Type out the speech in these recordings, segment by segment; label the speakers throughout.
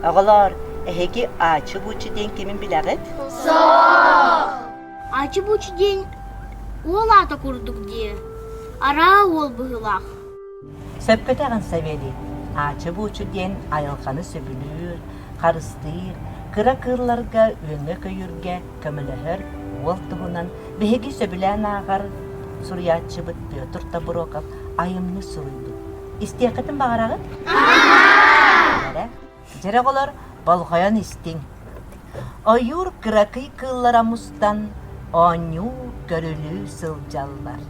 Speaker 1: Оҕолоор, эһиги Аачы-Буучу диэн кимин билэҕит?
Speaker 2: Суох! Аачы-Буучу диэн уол аата курдук дии. Араа уол быһыылаах.
Speaker 1: Сөпкө этэҕин, Савелий. Аачы-Буучу диэн айылҕаны сөбүлүүр, харыстыыр, кыра кыылларга үөҥҥэ-көйүүргэ көмөлөһөр уол туһунан биһиги сөбүлээн ааҕар суруйааччыбыт Петр Тобуроков айымньы суруйбут. Истиэххитин баҕараҕыт? Эрэ, дьэрэ оҕолор, болҕойон истиҥ. Ойуур кыракый кыыллара мустан оонньуу, көрүлүү сылдьаллар.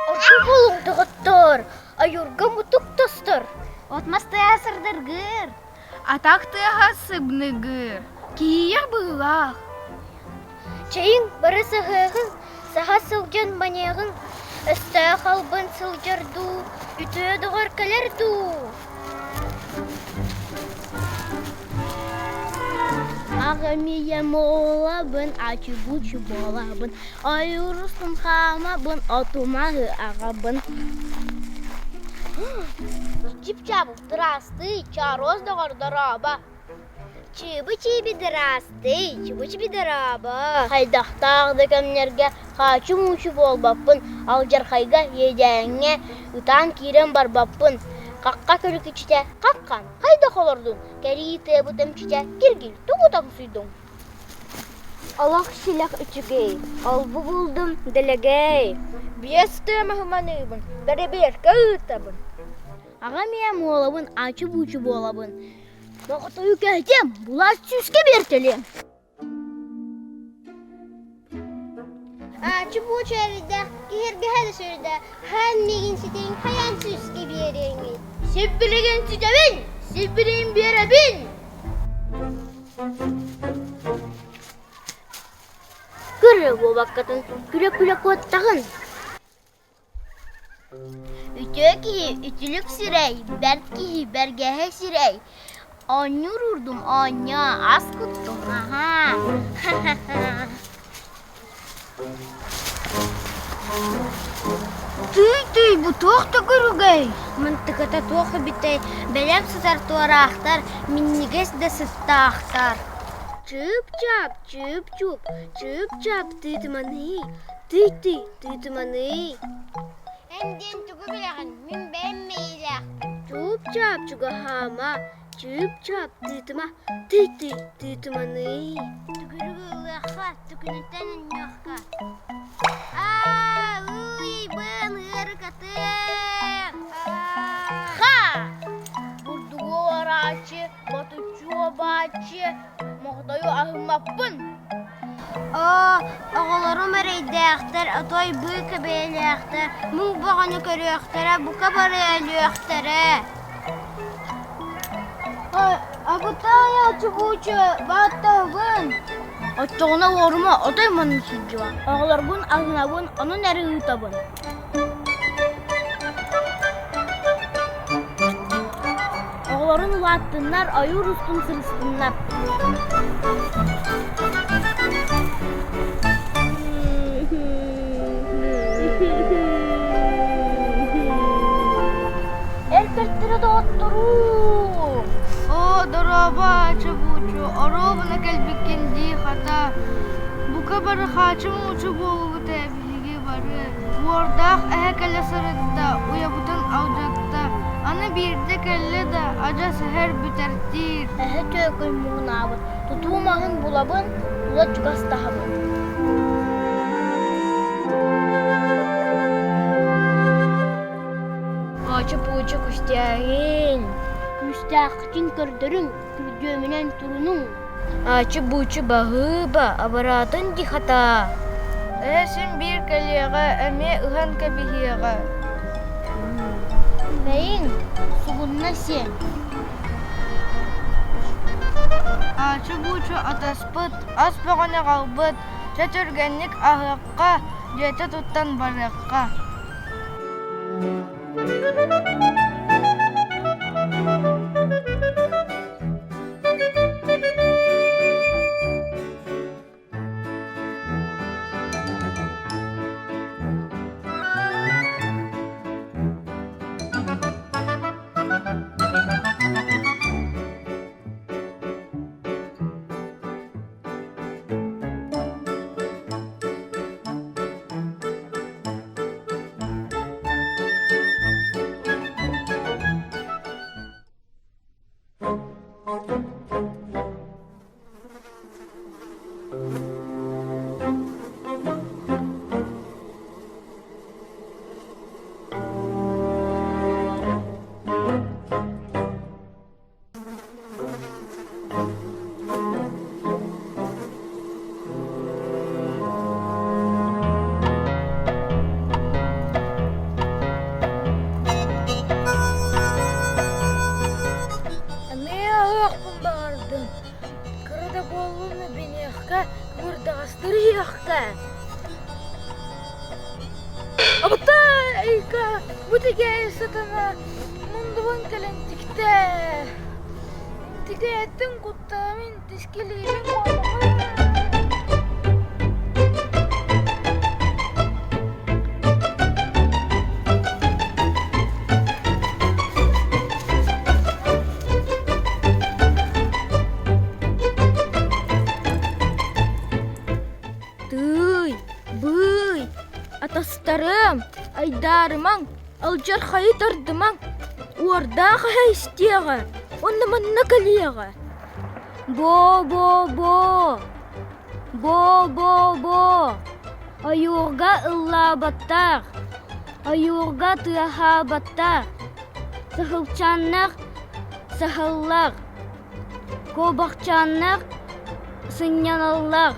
Speaker 2: Ордук булуҥ, доҕоттоор, ойуурга мутук тостор.
Speaker 3: От-мас тыаһа сырдыргыыр,
Speaker 4: Атах тыаһа сыбныгыыр, киһийэх быһыылаах.
Speaker 2: Чэйиҥ, бары саһыаҕыҥ, саһа сылдьан маныаҕыҥ, өстөөх албын сылдьар дуу, үтүө доҕор кэлэр дуу? Аҕам ийэм уолабын, ачы-бучу буолабын, ойуурустун хаамабын, оту-маһы аҕабын. Чип-чап, ыраастыы, чооруос доҕор дорообо. Чыыбы-чииби дыраастый, чыбы-чиби дорообо. Хайдахтаах да кэмнэргэ хаачы-муучу буолбаппын, алдьархайга, иэдээҥҥэ ытаан киирэн барбаппын. Хахха көлүкүчүтэ хаххан, хайдах олордуҥ? Кэрии тыабыт эмчитэ киргил тугу тоҥсуйдуҥ?
Speaker 3: Олох силэх үчүгэй, олбу булдум дэлэгэй.
Speaker 4: Биэс тыамаһы маныыбын, бэрэбиэркэ ыытабын.
Speaker 2: Аҕам ийэм уолабын, ачы-буучу буолабын. Доҕотойу кэһэтиэм, булаас сүүскэ биэртэлиэм. Ачы-буучу эрдээх, киһиргэһэ да сүрдээх, хаан миигин ситиҥ, хайаан сүүскэ биэриэҥий?
Speaker 4: Сибилигин ситэбин, сибилигин биэрэбин.
Speaker 2: Көрө буолбаккатын, күлэ-күлэ куоттаҕын. Үтүө киһи үтүлүк сирэй, бэрт киһи бэргэһэ сирэй. Оонньуур уурдум оонньоо, ас куттум аһаа.
Speaker 3: Тый-тый, бу туох да көрүгэй? Мантыката туох эбитэй, бэлэм сытар туораахтар, минньигэс да сыттаахтар.
Speaker 2: Чыып-чаап, чыып-чууп, чыып-чаап тыытыманый, тый-тый тыытыманый. Эн диэн тугу билэҕин, мин бэйэм мэйиилээхпин. Чууп-чаап чугаһаама, чыып-чаап тыытыма, тый-тый тыытыманый. Түгүрүгү ылыахха, түкүнүттэн анньыахха. Аа, ыйбын ыарыкатым.
Speaker 4: Ха! Бурдугу уорааччы, ботуччу обааччы, моҕотойу аһыммаппын.
Speaker 3: Оо, оҕолорум эрэйдээхтэр, отой быыка бэйэлээхтэр, муҥ бөҕөнү көрүөхтэрэ, бука бары өлүөхтэрэ.
Speaker 4: Абытаайа чубуучу, бааттаһыбын. Оччоҕуна уорума отой манна сылдьыа. Оҕолорбун аһынабын, онон эрэ ыытабын. Оҕолорун улааттыннар, ойуур устун сырыстыннар.
Speaker 2: Эр бэртэрэ доҕотторуу!
Speaker 4: Оо, дорообо, Ача-Буучу, оруобуна кэлбиккин дии, хата.
Speaker 5: Бука бары хаачы-муучу буоллубут ээ биһиги бары. Уордаах эһэ кэлэ сырытта, уйабытын алдьатта. Аны биирдэ кэллэ да, адьас эһэр бүтэртиир.
Speaker 4: Эһэ түөкүн муҥнаабыт, тутуу маһын булабын, тула чугастаһабын.
Speaker 3: Аачы-пуучу күстээҕин.
Speaker 4: Күүстээххитин көрдөрүҥ, күргүөмүнэн турунуҥ.
Speaker 3: Аачы-буучу баһыыба, абыраатын дии хатаа.
Speaker 5: Эһэ син биир кэлиэҕэ, эмиэ ыһан кэбиһиэҕэ.
Speaker 4: Бэйиҥ, сугунна сиэн.
Speaker 5: Аачы-буучу атаспыт, ас бөҕөнү аҕалбыт, чэ түргэнник аһыахха, дьиэтэ туттан барыахха.
Speaker 3: Эмиэ аһыахпын баҕардым. Кыра да буоллун эбиниэххэ, кымырдаҕастар иһиэххэ.
Speaker 5: Абытай-ка, бу тигээйи сатана мундубун кэлэн тиктэ. Тигээттин куттаамын тискилиибин куомаҕын.
Speaker 3: Тыый, быый, атастарым, айдаарымаҥ, алдьархайы тардымаҥ, уордаах эһэ истиэҕэ уонна манна кэлиэҕэ. Боо-боо-боо, боо-боо-боо, ойуурга ыллаабаттар, ойуурга тыаһаабаттар, саһылчааннар саһыллар, куобахчааннар сынньаналлар.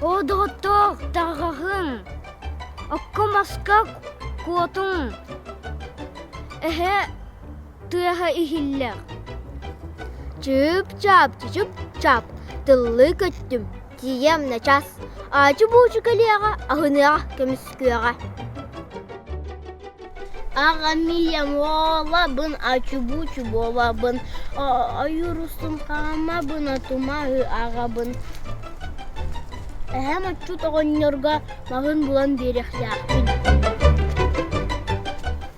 Speaker 3: Оо, доҕоттоор, тарҕаһыҥ, окко-маска куотуҥ, эһэ тыаһа иһиллэр. Чып-чап, чып-чап, тыллыы көттүм, тиийэм начаас, аачы-буучу кэлиэҕэ, аһыныаҕа, көмүскүөҕэ.
Speaker 4: Аҕам ийэм уолабын, ачу-бучу буолабын, ойуур устун хаамабын, отумаһы аҕабын. Эһэм отчут оҕонньорго маһын булан биэриэхтээхпин.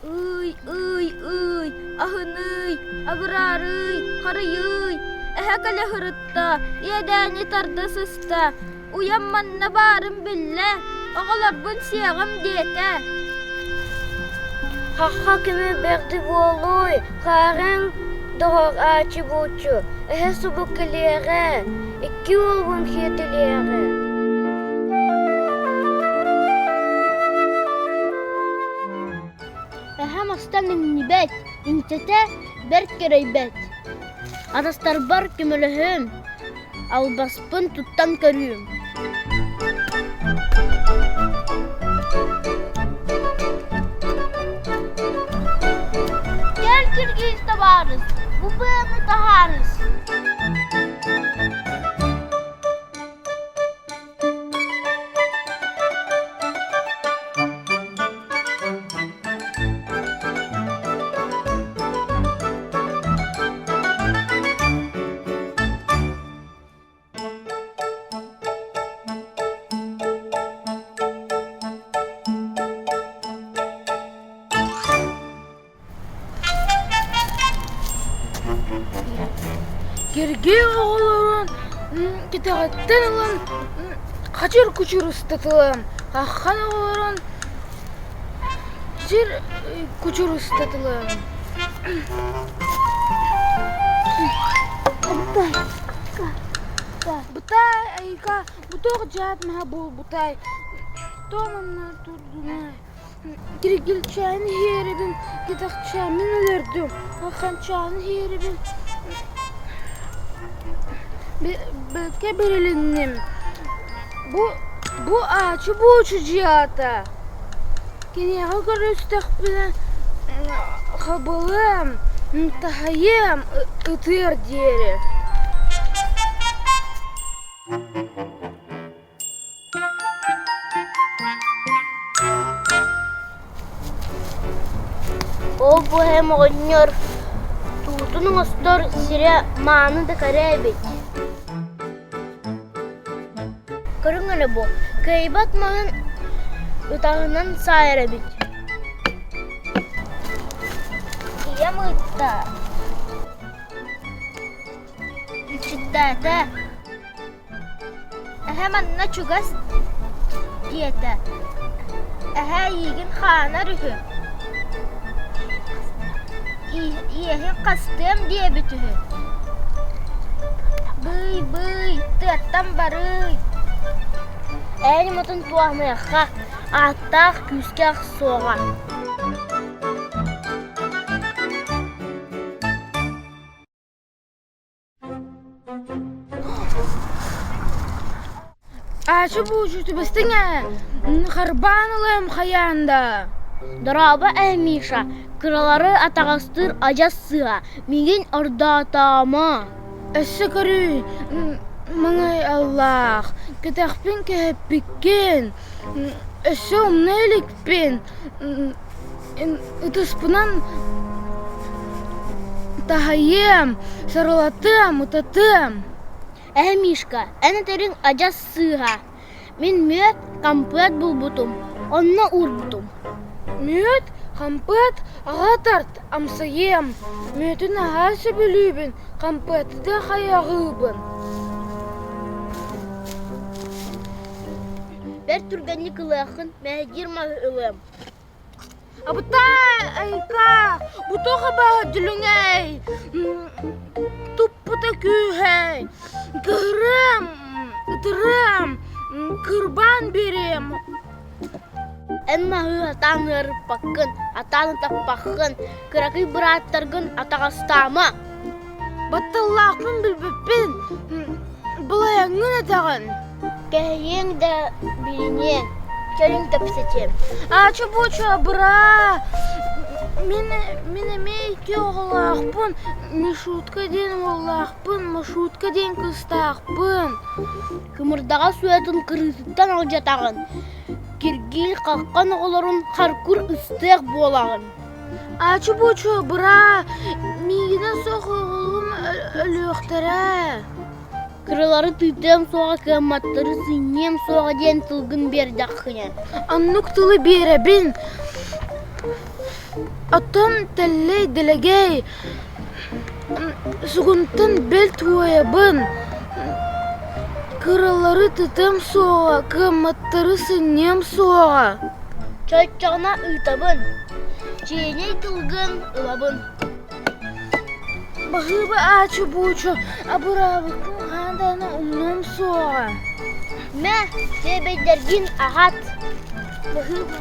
Speaker 3: Ый, ый, ый, аһыныый, абыраарый, харыйыый, эһэ кэлэ сырытта, иэдээни тарда сыста, Уйам манна баарын биллэ, оҕолорбун сиэҕим диэтэ. Хахха кими бэрди буолуй, хаарыҥ доҕор аачы-буучу, эһэ субу кэлиэҕэ, икки уолбун сиэтэлиэҕэ.
Speaker 4: Эһэ мастан иҥнибэт, иҥсэтэ бэрт кэрэйбэт. Атастарбар көмөлөһүм, албаспын туттан көрүүм. Кэл киргиз табаарыс, бу быаны таһаарыс.
Speaker 5: Киргиз оҕолорун Кэтэҕиттэн ылан хачыр-кучур ыстатылам, хаххан оҕолорун сир кучур ыстатылам. Бытай айка, бутох дьаат маһа буолбутай, тоомунна турдунай. Киргилчээн иһиэрибин, кэтэхчээммин өлөрдүм, хахханчаан иһиэрибин бэркэ бэрилинним. Бу бу аачы-буочу дьиэҕэ киниэхэ көрүстэхпинэ хабылыам, таһайыам ытыар диэри.
Speaker 4: Ол бу эһэм оҕонньор туутун оҥостор сирэ мааны да кэрэ эбит. Көрүҥ эрэ бу, кыайбат маһын ытаһынан саайар эбит. Ийэм ыытта. Илчиттээтэ. Эһэ манна чугас диэтэ, эһэ эйиигин хаанар үһү, иэһин хастыам диэбит үһү. Быый-быый, тыаттан барыый. Эн мутун туоһумуйахха, ааттаах күүскэ охсуоҕа.
Speaker 5: Аачы буучу түбэстиҥ ээ, харбаан ылыам хайаан да.
Speaker 4: Дорообо ээ Миша, кыралары атаҕастыыр адьас сыыһа, миигин ордоотоомо.
Speaker 5: Өссө көрүүй, маҥай аллаах, кэтэхпин кэһэппиккин, өссө умна иликпин, Ытыспынан таһайыам, сарылатыам, ытатыам.
Speaker 4: Эһэ Мишка, эн этэриҥ адьас сыыһа. Мин мүөт, хампыат булбутум, онно уурбутум.
Speaker 5: Мүөт, хампыат аҕа тарт, амсайыам. Мүөтүн аһаа сөбүлүүбүн, хампыаты да хайаҕыыбын.
Speaker 4: Бэрт түргэнник ылыаххын, мэһэйдиир маһы ылыам.
Speaker 5: Абытай, айка, бутуха баһа дүлүҥэй, туппута күүһэй, кыһырыам, ытырыам, кырбаан биэриэм.
Speaker 4: Эн маһы сатаан ыарыппаккын, атаан ытаппаккын, кыракый бырааттаргын атаҕастаама.
Speaker 5: Батталлаахпын билбиппин, былайаҥҥын этэҕин.
Speaker 4: Кэһэйиэҥ да билиниэҥ, кэлин кэпсэтиэм.
Speaker 5: Аача-буоча абыраа, мин, мин эмиэ икки оҕолоохпун, Мишутка диэн уоллаахпын, Машутка диэн кыыстаахпын.
Speaker 4: Кымырдаҕас уйатын кырыытыттан алдьатаҕын, киргиил хаххан оҕолорун харкур ыстыах буолаҕын.
Speaker 5: Аачы-буочу абыраа, миигинэ суох оҕолорум өлүөхтэрэ.
Speaker 4: Кыралары тыытыам суоҕа, кыамматтары сынньыам суоҕа диэн тылгын биэрдэххинэ.
Speaker 5: Оннук тылы биэрэбин. Оттон тэллэй дэлэгэй, сугунтан бэл туойабын. Кыралары тытыам суоҕа, кыамматтары сынньыам суоҕа.
Speaker 4: Чоччоҕуна ыытабын, чиэниэй тылгын ылабын.
Speaker 5: Баһыыба аачы-буучу абыраабыккын хаһан даҕаны умнуом суоҕа.
Speaker 4: Мэ, сиэбэйдэргин аһат.
Speaker 5: Баһыыба.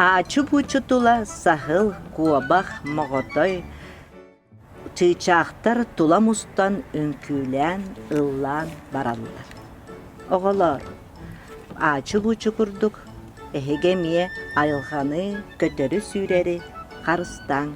Speaker 1: Аачы-буучу тула саһыл, куобах, моҕотой, чыычаахтар тула мустан үҥкүүлээн, ыллаан бараллар. Оҕолоор, аачы-буучу курдук эһиги эмиэ айылҕаны, көтөрү-сүүрэри харыстааҥ.